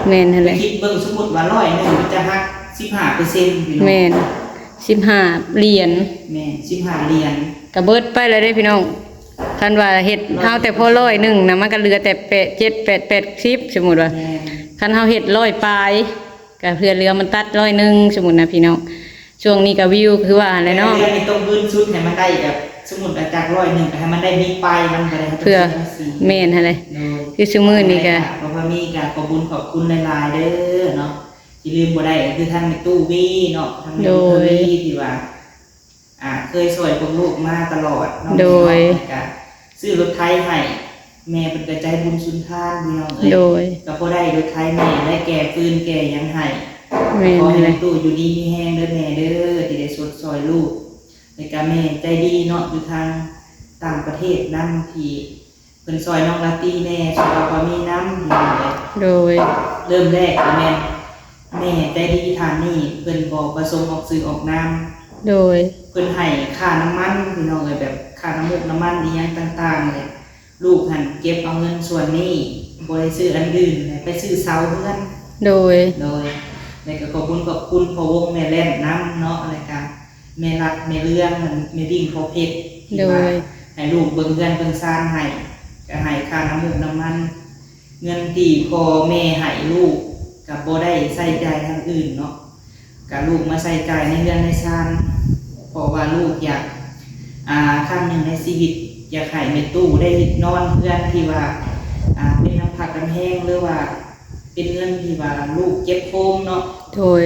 ແມ່ນຫັ້ນແຫຼະ ຄິດເບິ່ງ ສົມມຸດວ່າຮ້ອຍໜຶ່ງ ເພິ່ນຈະຫັກສິບຫ້າເປີເຊັນ ພີ່ນ້ອງ ແມ່ນ ສິບຫ້າຫຼຽນ ແມ່ນ ສິບຫ້າຫຼຽນ ກໍເບິດໄປແລ້ວເດ້ພີ່ນ້ອງ ຄັນວ່າເຮັດເຮົາແຕ່ພໍຮ້ອຍໜຶ່ງນະ ມັນກໍເຫຼືອແຕ່ແປດ ເຈັດ ແປດ ແປດສິບ ສົມມຸດວ່າ ແມ່ນ ຄັນເຮົາເຮັດຮ້ອຍປາຍ ກໍເພື່ອເຫຼືອມັນຕັດຮ້ອຍໜຶ່ງ ສົມມຸດນະພີ່ນ້ອງ ຊ່ວງນີ້ກໍວິວຄືວ່າຫັ້ນແຫຼະເນາະ ແຕ່ເດືອນນີ້ຕ້ອງບືນສຸດໃຫ້ມັນໄດ້ແບບ ສົມມຸດວ່າຈາກຮ້ອຍໜຶ່ງກໍໃຫ້ມັນໄດ້ມີປາຍມັນກໍໄດ້ ເພື່ອ ແມ່ນຫັ້ນແຫຼະ ໂດຍ ຄືຊຸມື້ນີ້ກໍ ກໍພໍມີກໍຂອບບຸນຂອບຄຸນຫຼາຍໆເດີເນາະ ທີ່ລືມບໍ່ໄດ້ກໍຄືທາງແມ່ຕູ້ວີເນາະ ທາງແມ່ຕູ້ວີທີ່ວ່າ ອ່າ ເຄີຍຊ່ວຍພວກລູກມາຕະຫຼອດເນາະ ໂດຍ ແມ່ເນາະ ແລ້ວກະຊື້ລົດໄຖໃຫ້ ແມ່ເພິ່ນກະໃຈບຸນສຸນທານ ພີ່ນ້ອງເອີຍ ໂດຍ ກະພໍໄດ້ລົດໄຖແມ່ ແລະແກ່ຟືນແກ່ຫຍັງໃຫ້ ແມ່ນ ຂໍໃຫ້ແມ່ຕູ້ຢູ່ດີມີແຮງເດີແມ່ເດີ ທີ່ໄດ້ຊົດຊ່ອຍລູກ ແລ້ວກະແມ່ໃຈດີເນາະ ຢູ່ທາງຕ່າງປະເທດນຳ ທີ່ ເພິ່ນຊ່ອຍນ້ອງລາຕີແດ່ ຊ່ອຍບ່າວພາມີນຳ ພີ່ນ້ອງເອີຍ ໂດຍ ເລີ່ມແລກກໍແມ່ນແມ່ໃຈດີທ່ານນີ້ ເພິ່ນບໍ່ປະສົງອອກຊື່ອອກນາມ ໂດຍ ເພິ່ນໃຫ້ຄ່ານ້ຳມັນ ພີ່ນ້ອງເອີຍ ແບບຄ່ານ້ຳມູກນ້ຳມັນອີ່ຫຍັງຕ່າງໆ ແຫຼະ ລູກຫັ້ນເກັບເອົາເງິນສ່ວນນີ້ ບໍ່ໄດ້ຊື້ອັນອື່ນ ແລະໄປຊື້ເສົາເຮືອນ ໂດຍ ໂດຍ ແລະກໍຂອບຄຸນຂອບຄຸນພໍ່ວົງແມ່ແລ່ນນຳເນາະ ແລະກະ ແມ່ລັດ ແມ່ເລື່ອງ ແມ່ບິ້ງ ພໍ່ເພັດ ທີ່ວ່າ ໂດຍ ໃຫ້ລູກເບິ່ງເຮືອນເບິ່ງຊານໃຫ້ ກໍໃຫ້ຄ່ານ້ຳມູກນ້ຳມັນ ເງິນທີ່ພໍ່ແມ່ໃຫ້ລູກ ກໍບໍ່ໄດ້ໃຊ້ຈ່າຍທາງອື່ນເນາະ ກໍລູກມາໃຊ້ຈ່າຍໃນເຮືອນໃນຊານ ເພາະວ່າລູກຢາກ ອ່າ ຄັ້ງໜຶ່ງໃນຊີວິດ ຢາກໃຫ້ແມ່ຕູ້ໄດ້ນອນເຮືອນທີ່ວ່າ ອ່າ ເປັນນ້ຳພັກນ້ຳແຮງ ຫຼືວ່າເປັນເງິນທີ່ວ່າລູກເກັບໂຮມເນາະ ໂດຍ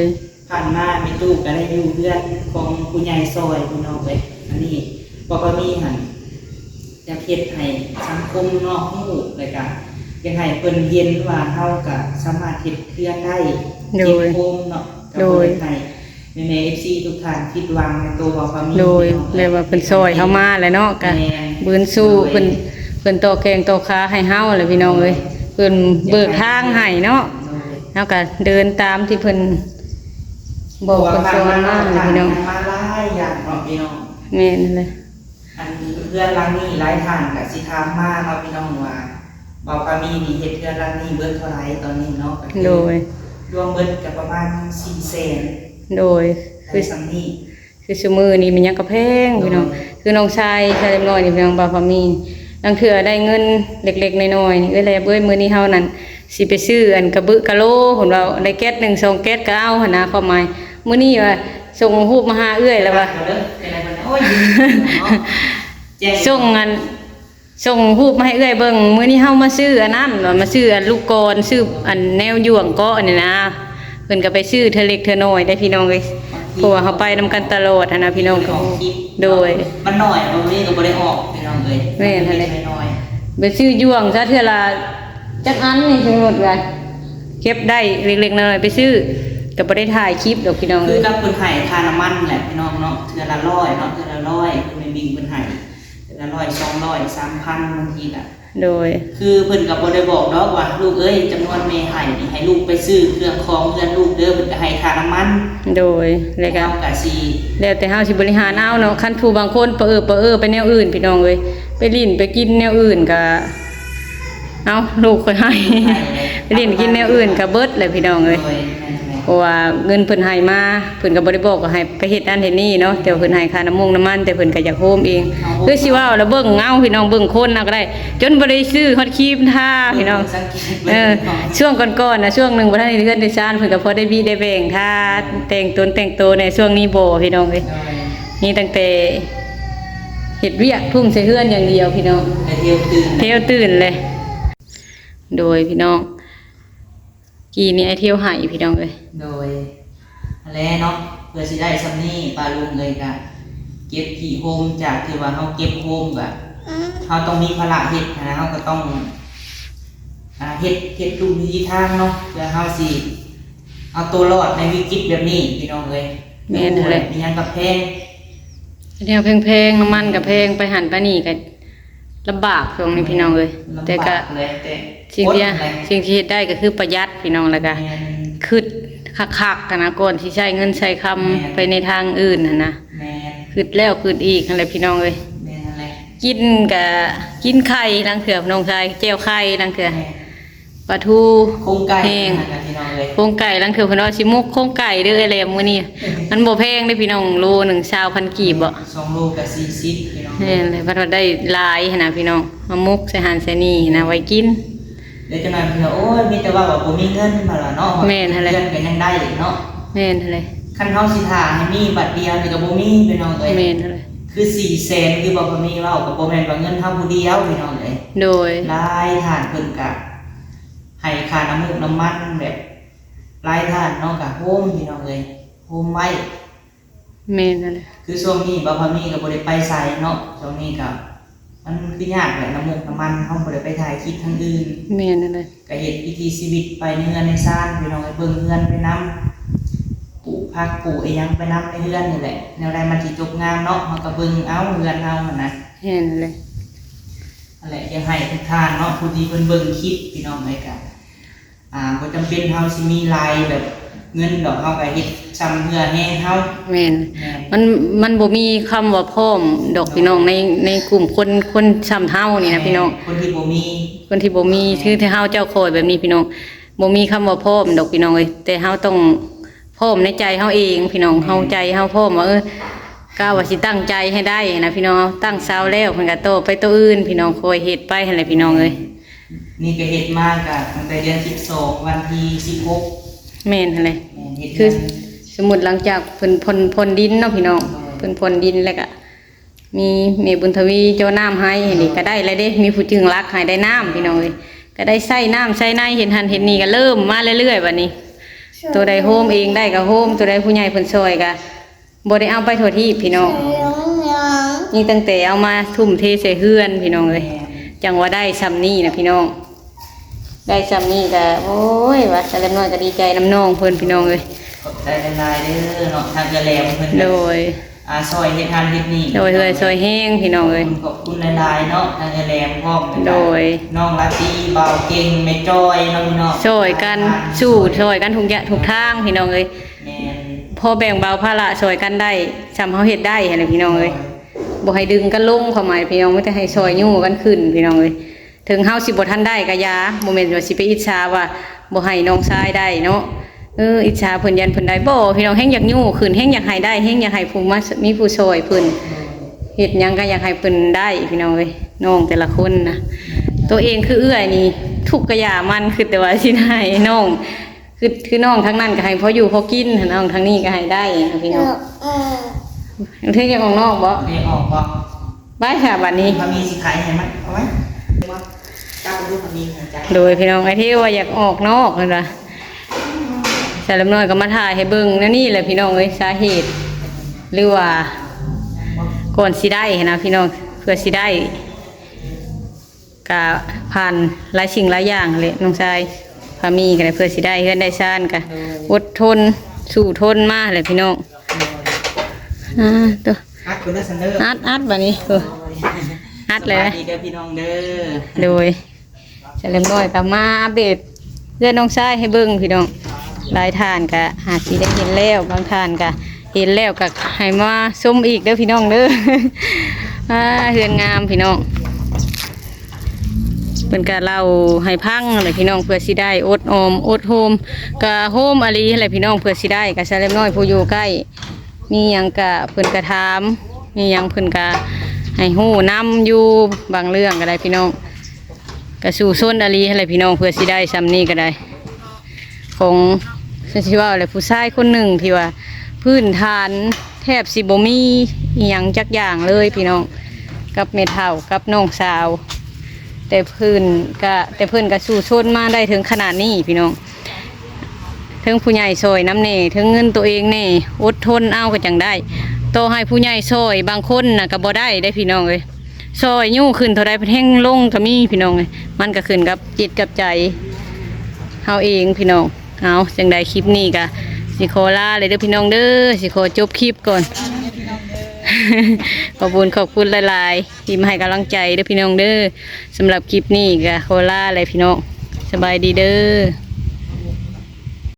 ຜ່ານມາແມ່ຕູ້ກໍໄດ້ຢູ່ເຮືອນຂອງຜູ້ໃຫຍ່ຊ່ອຍ ພີ່ນ້ອງເອີຍ ອັນນີ້ບໍ່ ບໍ່ມີຫັ້ນ ຢາກເຮັດໃຫ້ສັງຄົມເນາະຮູ້ ແລ້ວກະຢາກໃຫ້ເພິ່ນເຫັນວ່າເຮົາກະສາມາດເຮັດເຮືອນໄດ້ ໂດຍ ເກັບໂຮມເນາະ ກະ ໂດຍ ບໍ່ຢາກໃຫ້ແມ່ໆ ເອັຟຊີ ທຸກທ່ານຜິດຫວັງໃນໂຕບ່າວພາມີ ໂດຍ ເນາະ ແບບວ່າເພິ່ນຊ່ອຍເຮົາມາແຫຼະເນາະ ກະ ແມ່ນ ບືນສູ້ ໂດຍ ເພິ່ນ ເພິ່ນຕໍ່ແຂ້ງຕໍ່ຂາໃຫ້ເຮົາແຫຼະ ພີ່ນ້ອງເອີຍ ໂດຍ ເພິ່ນເບີກທາງໃຫ້ເນາະ ໂດຍ ເຮົາກະເດີນຕາມທີ່ເພິ່ນບອກເພິ່ນສອນມາແຫຼະ ພີ່ນ້ອງ ມາຫຼາຍຢ່າງເນາະ ພີ່ນ້ອງ ແມ່ນແຫຼະ ອັນເຮືອນຫຼັງນີ້ຫຼາຍທ່ານກະຊິຖາມມາເນາະ ພີ່ນ້ອງ ວ່າບ່າວພາມີນີ້ເຮັດເຮືອນຫຼັງນີ້ເບິດເທົ່າໃດຕອນນີ້ເນາະ ກໍຄື ໂດຍ ລວມເບິດກໍປະມານສີ່ແສນ ໂດຍ ໄດ້ສ່ຳນີ້ ຄືຊຸມື້ນີ້ມັນຫຍັງກໍແພງ ໂດຍ ພີ່ນ້ອງ ຄືນ້ອງຊາຍ ຊາຍເລັກນ້ອຍນີ້ ພີ່ນ້ອງ ບ່າວພາມີ ລາງເທື່ອໄດ້ເງິນເລັກໆນ້ອຍໆນີ້ ເອື້ອຍແລບເອີຍ ມື້ນີ້ເຮົານັ້ນຊິໄປຊື້ອັນກະບຶກະໂລ ເພິ່ນວ່າໄດ້ແກັດໜຶ່ງສອງແກັດກໍເອົາຫັ້ນນະ ຄວາມໝາຍ ມື້ນີ້ວ່າສົ່ງຮູບມາຫາເອື້ອຍແລ້ວວ່າ ໂອ້ຍ ສົ່ງອັນ ສົ່ງຮູບມາໃຫ້ເອື້ອຍເບິ່ງ ມື້ນີ້ເຮົາມາຊື້ອັນນັ້ນ ວ່າມາຊື້ອັນລູກກອນ ຊື້ອັນແນວຢ່ວງເກາະນີ້ນະ ເພິ່ນກໍໄປຊື້ເທື່ອເລັກເທື່ອນ້ອຍໄດ໋ພີ່ນ້ອງເອີຍ ເພາະວ່າເຮົາໄປນຳກັນຕະຫຼອດຫັ້ນນະພີ່ນ້ອງ ໂດຍ ມັນໜ້ອຍ ບໍ່ມີກໍບໍ່ໄດ້ອອກພີ່ນ້ອງເອີຍ ແມ່ນຫັ້ນແຫຼະ ໄປຊື້ຢ່ວງຊະເທື່ອລະຈັກອັນນີ້ ສົມມຸດວ່າເກັບໄດ້ເລັກໆນ້ອຍໆ ໄປຊື້ ກໍບໍ່ໄດ້ຖ່າຍຄລິບດອກພີ່ນ້ອງ ຄືກັບເພິ່ນໃຫ້ຄ່ານ້ຳມັນແຫຼະພີ່ນ້ອງເນາະ ເທື່ອລະຮ້ອຍເນາະ ເທື່ອລະຮ້ອຍ ແມ່ບິງເພິ່ນໃຫ້ ເທື່ອລະຮ້ອຍ ສອງຮ້ອຍ ສາມພັນ ບາງທີກະ ໂດຍ ຄືເພິ່ນກໍບໍ່ໄດ້ບອກດອກວ່າ ລູກເອີຍ ຈຳນວນແມ່ໃຫ້ນີ້ ໃຫ້ລູກໄປຊື້ເຄື່ອງຂອງເຮືອນລູກເດີ ເພິ່ນກໍໃຫ້ຄ່ານ້ຳມັນ ໂດຍ ແລ້ວກໍ ເຮົາກໍຊິ ແລ້ວແຕ່ເຮົາຊິບໍລິຫານເອົາເນາະ ຄັນຜູ້ບາງຄົນປະເອີປະເອີໄປແນວອື່ນ ພີ່ນ້ອງເອີຍ ໄປຫຼິ້ນໄປກິນແນວອື່ນກໍ ເອົ້າ ລູກຂ້ອຍໃຫ້ ຫຼິ້ນກິນແນວອື່ນກໍເບິດແຫຼະພີ່ນ້ອງເອີຍ ໂດຍ ແມ່ນໆ ເພາະວ່າເງິນເພິ່ນໃຫ້ມາ ເພິ່ນກໍບໍ່ໄດ້ບອກວ່າໃຫ້ໄປເຮັດນັ້ນເຮັດນີ້ເນາະ ແຕ່ວ່າເພິ່ນໃຫ້ຄ່ານ້ຳມົງນ້ຳມັນ ແຕ່ເພິ່ນກໍຢາກໂຮມເອງ ຄືຊິເວົ້າແລ້ວເບິ່ງເອົາພີ່ນ້ອງ ເບິ່ງຄົນເອົາກໍໄດ້ ຈົນບໍ່ໄດ້ຊື້ຮອດຄຣີມທາພີ່ນ້ອງ ເອີ ຊ່ວງກ່ອນໆນະ ຊ່ວງໜຶ່ງບໍ່ທັນໄດ້ເຮືອນໄດ້ຊານ ເພິ່ນກໍພໍໄດ້ບີໄດ້ແບ່ງທາ ແຕ່ງຕົນແຕ່ງໂຕແດ່ ຊ່ວງນີ້ບໍ່ພີ່ນ້ອງເອີຍ ໂດຍ ນີ້ຕັ້ງແຕ່ເຮັດວຽກ ທຸ່ມໃສ່ເຮືອນຢ່າງດຽວພີ່ນ້ອງ ແຕ່ທ່ຽວຕື່ນ ທ່ຽວຕື່ນເລີຍ ໂດຍພີ່ນ້ອງ ກີ້ນີ້ອ້າຍທ່ຽວໃຫ້ພີ່ນ້ອງເອີຍ ໂດຍ ຫັ້ນແຫຼະເນາະ ເພື່ອຊິໄດ້ຊ່ຳນີ້ ປ້າລຸງເອີຍ ກະເກັບຂີ້ໂຮມ ຈາກທີ່ວ່າເຮົາເກັບໂຮມ ກະເຮົາຕ້ອງມີພາລະເຮັດຫັ້ນນະ ເຮົາກະຕ້ອງ ອ່າ ເຮັດ ເຮັດທຸກວິທີທາງເນາະ ເພື່ອເຮົາຊິເອົາໂຕລອດໃນວິກິດແບບນີ້ ພີ່ນ້ອງເອີຍ. ແມ່ນແຫຼະ ມີຫຍັງກະແພງ ແນວແພງໆ ນ້ຳມັນກະແພງ ໄປຫັ້ນໄປນີ້ກະລຳບາກຊ່ວງນີ້ ພີ່ນ້ອງເອີຍ. ແຕ່ກະ ແຕ່ສິ່ງທີ່ ສິ່ງທີ່ເຮັດໄດ້ກະຄືປະຢັດ ພີ່ນ້ອງ ແລ້ວກະຄຶດຄັກໆ ຫັ້ນນະ ກ່ອນຊິໃຊ້ເງິນໃຊ້ຄຳໄປໃນທາງອື່ນຫັ້ນນະ. ຄຶດແລ້ວຄຶດອີກຫັ້ນແຫຼະ ພີ່ນ້ອງເອີຍ. ກິນກະກິນໄຂ່ລາງເທື່ອ ພີ່ນ້ອງຊາຍ ແຈ່ວໄຂ່ລາງເທື່ອ ປາທູ ໂຄງໄກ່ ແຫ້ງ ພີ່ນ້ອງເອີຍ ໂຄງໄກ່ ລາງເທື່ອເພິ່ນວ່າຊິໝົກໂຄງໄກ່ເດີ ອ້າຍແຫຼມ ມື້ນີ້. ມັນບໍ່ແພງເດ້ພີ່ນ້ອງ ໂລໜຶ່ງຊາວພັນກີບບໍ ສອງໂລກະສີ່ສິບ ພີ່ນ້ອງ. ແມ່ນແຫຼະ ພັດວ່າໄດ້ຫຼາຍຫັ້ນນະ ພີ່ນ້ອງ ມາໝົກໃສ່ຫັ້ນໃສ່ນີ້ຫັ້ນນະ ໄວ້ກິນ. ແລ້ວຈັກໜ່ອຍເພິ່ນວ່າ ໂອ້ຍ ມີແຕ່ເວົ້າວ່າບໍ່ມີເງິນ ວ່າລະເນາະ ແມ່ນຫັ້ນແຫຼະ ເຮືອນກະຍັງໄດ້ເນາະ. ແມ່ນຫັ້ນແຫຼະ ຄັນເຮົາຊິຖ້າໃຫ້ມີບາດດຽວນີ້ກະບໍ່ມີ ພີ່ນ້ອງເອີຍ. ແມ່ນຫັ້ນແຫຼະ ຄືສີ່ແສນ ຄືບໍ່ມີເວົ້າ ກະບໍ່ແມ່ນວ່າເງິນເຮົາຜູ້ດຽວ ພີ່ນ້ອງເອີຍ. ໂດຍ ຫຼາຍທ່ານເພິ່ນກະ ໃຫ້ຄ່ານ້ຳມູກນ້ຳມັນແບບ ຫຼາຍທ່ານເນາະ ກະໂຮມ ພີ່ນ້ອງເອີຍ ໂຮມໄວ້. ແມ່ນຫັ້ນແຫຼະ ຄືຊ່ວງນີ້ບ່າວພາມີກະບໍ່ໄດ້ໄປໃສເນາະ ຊ່ວງນີ້ກະມັນຄືຍາກແຫຼະ ນ້ຳມູກນ້ຳມັນ ເຮົາບໍ່ໄດ້ໄປຖ່າຍຄລິບທາງອື່ນ. ແມ່ນຫັ້ນແຫຼະ ກະເຮັດວິຖີຊີວິດໄປໃນເຮືອນໃນຊານ ພີ່ນ້ອງເອີຍ ເບິ່ງເຮືອນໄປນຳ ປູກຜັກປູກອີ່ຫຍັງໄປນຳໃນເຮືອນນີ້ແຫຼະ ແນວໃດມັນຊິຈົບງາມເນາະ ເຮົາກະເບິ່ງເອົາເຮືອນເຮົາຫັ້ນນະ. ແມ່ນຫັ້ນແຫຼະ ຫັ້ນແຫຼະ ຢາກໃຫ້ທຸກທ່ານເນາະ ຜູ້ທີ່ເພິ່ນເບິ່ງຄລິບ ພີ່ນ້ອງເອີຍ ກະ ອ່າ ບໍ່ຈຳເປັນເຮົາຊິມີຫຼາຍແບບເງິນດອກ ເຮົາກະເຮັດຊ່ຳເຫື່ອແຮງເຮົາ. ແມ່ນ ແມ່ນ ມັນ ມັນບໍ່ມີຄຳວ່າພ້ອມດອກ ພີ່ນ້ອງ ໃນ ໃນກຸ່ມຄົນ ຄົນຊ່ຳເຮົານີ້ນະ ພີ່ນ້ອງ ຄົນທີ່ບໍ່ມີ ຄົນທີ່ບໍ່ມີ ຄືເຮົາເຈົ້າຂ້ອຍແບບນີ້ ພີ່ນ້ອງ ບໍ່ມີຄຳວ່າພ້ອມດອກ ພີ່ນ້ອງເອີຍ ແຕ່ເຮົາຕ້ອງພ້ອມໃນໃຈເຮົາເອງ ພີ່ນ້ອງ ເຮົາໃຈເຮົາພ້ອມວ່າ ເອີ ກະວ່າຊິຕັ້ງໃຈໃຫ້ໄດ້ຫັ້ນນະ ພີ່ນ້ອງ ຕັ້ງເສົາແລ້ວ ເພິ່ນກະຕໍ່ໄປໂຕອື່ນ ພີ່ນ້ອງ ຄ່ອຍເຮັດໄປຫັ້ນແຫຼະ ພີ່ນ້ອງເອີຍ. ນີ້ກະເຮັດມາກະຕັ້ງແຕ່ເດືອນສິບສອງ ວັນທີສິບຫົກ. ແມ່ນຫັ້ນແຫຼະ ແມ່ນ ເຮັດ ຄື ເຮືອນ ສົມມຸດຫຼັງຈາກເພິ່ນຜ່ອນ ຜ່ອນດິນເນາະ ພີ່ນ້ອງ ໂດຍ ເພິ່ນຜ່ອນດິນແລ້ວກະມີແມ່ບຸນທະວີເຈາະນ້ຳໃຫ້ ຫັ້ນນີ້ກະໄດ້ແລ້ວເດ້ ມີຜູ້ຈື່ຫຼັກໃຫ້ໄດ້ນ້ຳ ພີ່ນ້ອງເອີຍ ກະໄດ້ໃຊ້ນ້ຳໃຊ້ໃນ ເຮັດຫັ້ນເຮັດນີ້ກະເລີ່ມມາເລື້ອຍໆ ບາດນີ້ ໂຕໃດໂຮມເອງໄດ້ກະໂຮມ ໂຕໃດຜູ້ໃຫຍ່ເພິ່ນຊ່ອຍກະ ບໍ່ໄດ້ເອົາໄປທົ່ວທີບ ພີ່ນ້ອງ ນີ້ຕັ້ງແຕ່ເອົາມາທຸ່ມເທໃສ່ເຮືອນ ພີ່ນ້ອງເອີຍ ຈັ່ງວ່າໄດ້ຊ່ຳນີ້ນະ ພີ່ນ້ອງ ໄດ້ຊ່ຳນີ້ກະ ໂອ້ຍ ວ່າສາວແຫຼມນ້ອຍກະດີໃຈນຳນ້ອງເພິ່ນ ພີ່ນ້ອງເອີຍ. ຂອບໃຈຫຼາຍໆເດີເນາະ ທາງເອື້ອຍແຫຼມເພິ່ນ ໂດຍ ອ່າ ຊ່ອຍເຮັດຫັ້ນເຮັດນີ້ ໂດຍ ເອື້ອຍຊ່ອຍແຮງ ພີ່ນ້ອງເອີຍ ຂອບຄຸນ ຂອບຄຸນຫຼາຍໆເນາະ ທາງເອື້ອຍແຫຼມພ້ອມ ໂດຍ ນ້ອງລາຕີ ບ່າວເກັ່ງ ແມ່ຈ້ອຍເນາະ ພີ່ນ້ອງ ຊ່ອຍກັນ ສູ້ຊ່ອຍກັນທຸກຢ່າງທຸກທາງ ພີ່ນ້ອງເອີຍ. ແມ່ນ ພໍແບ່ງເບົາພາລະຊ່ອຍກັນໄດ້ ຊ່ຳເຮົາເຮັດໄດ້ຫັ້ນແຫຼະ ພີ່ນ້ອງເອີຍ ໂດຍ ບໍ່ໃຫ້ດຶງກັນລົງ ຄວາມໝາຍ ພີ່ນ້ອງ ມີແຕ່ໃຫ້ຊ່ອຍຍູ້ກັນຂຶ້ນ ພີ່ນ້ອງເອີຍ. ເຖິງເຮົາຊິບໍ່ທັນໄດ້ກະຢ່າ ບໍ່ແມ່ນວ່າຊິໄປອິດສາວ່າບໍ່ໃຫ້ນ້ອງຊາຍໄດ້ເນາະ ເອີ ອິດສາເພິ່ນ ຢ້ານເພິ່ນໄດ້ ບໍ່ ພີ່ນ້ອງ ແຮ່ງຢາກຍູ້ຂຶ້ນ ແຮ່ງຢາກໃຫ້ໄດ້ ແຮ່ງຢາກໃຫ້ຜູ້ມາ ມີຜູ້ຊ່ອຍເພິ່ນ ເຮັດຫຍັງກະຢາກໃຫ້ເພິ່ນໄດ້ ພີ່ນ້ອງເອີຍ. ນ້ອງແຕ່ລະຄົນນະ ໂຕເອງຄືເອື້ອຍນີ້ ທຸກກະຢ່າມັນ ຄິດແຕ່ວ່າຊິໃຫ້ນ້ອງ ຄື ຄືນ້ອງທາງນັ້ນກະໃຫ້ພໍຢູ່ພໍກິນ ນ້ອງທາງນີ້ກະໃຫ້ໄດ້ ພີ່ນ້ອງ. ເອີ ເທ ຢາກອອກນອກບໍ? ຢາກອອກບໍ? ໄປຊະບາດນີ້ ພາມີຊິຂາຍໃຫ້ມັນ ເອົາໄວ້ ຈັບເບິ່ງດູ ພາມີໃຫ້ຈັບ. ໂດຍ ພີ່ນ້ອງ ອ້າຍເທວ່າຢາກອອກນອກ ເພິ່ນວ່າ ສາວແຫຼມນ້ອຍກະມາຖ່າຍໃຫ້ເບິ່ງແນວນີ້ແຫຼະ ພີ່ນ້ອງເອີຍ ສາເຫດ ຫຼືວ່າກ່ອນຊິໄດ້ຫັ້ນນະ ພີ່ນ້ອງ ເພື່ອຊິໄດ້ ກະຜ່ານຫຼາຍສິ່ງຫຼາຍຢ່າງແຫຼະ ນ້ອງຊາຍ ພາມີກະໄດ້ ເພື່ອຊິໄດ້ເຮືອນໄດ້ຊານກະ ໂດຍ ອົດທົນສູ້ທົນມາແຫຼະ ພີ່ນ້ອງ. ໂດຍ ອ່າ ໂຕ ອັດ ອັດ ອັດບາດນີ້ ໂອ້ ອັດແລ້ວ ສະບາຍດີເດີພີ່ນ້ອງເດີ. ໂດຍ ສາວແຫຼມນ້ອຍກະມາອັບເດດເຮືອນນ້ອງຊາຍໃຫ້ເບິ່ງ ພີ່ນ້ອງ. ຫຼາຍທ່ານກະອາດຊິໄດ້ເຫັນແລ້ວ ບາງທ່ານກະເຫັນແລ້ວກະໃຫ້ມາຊົມອີກເດີ ພີ່ນ້ອງເດີ. ອ່າ ເຮືອນງາມ ພີ່ນ້ອງ ເພິ່ນກະເລົ່າໃຫ້ຟັງແຫຼະ ພີ່ນ້ອງ ເພື່ອຊິໄດ້ອົດອອມອົດໂຮມ ກະໂຮມອີ່ຫຼີຫັ້ນແຫຼະ ພີ່ນ້ອງ ເພື່ອຊິໄດ້ ກະສາວແຫຼມນ້ອຍຜູ້ຢູ່ໃກ້ ມີຫຍັງກະເພິ່ນກະຖາມ ມີຫຍັງເພິ່ນກະໃຫ້ຮູ້ນຳຢູ່ ບາງເລື່ອງກະໄດ້ ພີ່ນ້ອງ ກະສູ້ຊົນອີ່ຫຼີຫັ້ນແຫຼະ ພີ່ນ້ອງ ເພື່ອຊິໄດ້ຊ່ຳນີ້ກະໄດ້ ຂອງ ຊິເວົ້າແຫຼະ ຜູ້ຊາຍຄົນໜຶ່ງທີ່ວ່າພື້ນຖານແທບຊິບໍ່ມີອີ່ຫຍັງຈັກຢ່າງເລີຍ ພີ່ນ້ອງ ກັບແມ່ເຖົ້າກັບນ້ອງສາວ ແຕ່ເພິ່ນກະ ແຕ່ເພິ່ນກະສູ້ຊົນມາໄດ້ເຖິງຂະໜາດນີ້ ພີ່ນ້ອງ. ເທິງຜູ້ໃຫຍ່ຊ່ອຍນຳແດ່ ເທິງເງິນໂຕເອງແດ່ ອົດທົນເອົາກໍຈັ່ງໄດ້. ຕໍ່ໃຫ້ຜູ້ໃຫຍ່ຊ່ອຍບາງຄົນນະກໍບໍ່ໄດ້ເດ້ພີ່ນ້ອງເອີຍ. ຊ່ອຍຍູ້ຂຶ້ນເທົ່າໃດແຮງລົງກໍມີພີ່ນ້ອງເອີຍ. ມັນກໍຂຶ້ນກັບຈິດກັບໃຈເຮົາເອງພີ່ນ້ອງ. ເອົາ ຈັ່ງໃດຄລິບນີ້ກໍຊິຂໍລາເລີຍເດີພີ່ນ້ອງເດີ ຊິຂໍຈົບຄລິບກ່ອນ. ຂອບຄຸນ ຂອບຄຸນຫຼາຍໆ ທີ່ມາໃຫ້ກຳລັງໃຈເດີພີ່ນ້ອງເດີ. ສຳລັບຄລິບນີ້ກໍຂໍລາແຫຼະພີ່ນ້ອງ ສະບາຍດີເດີ.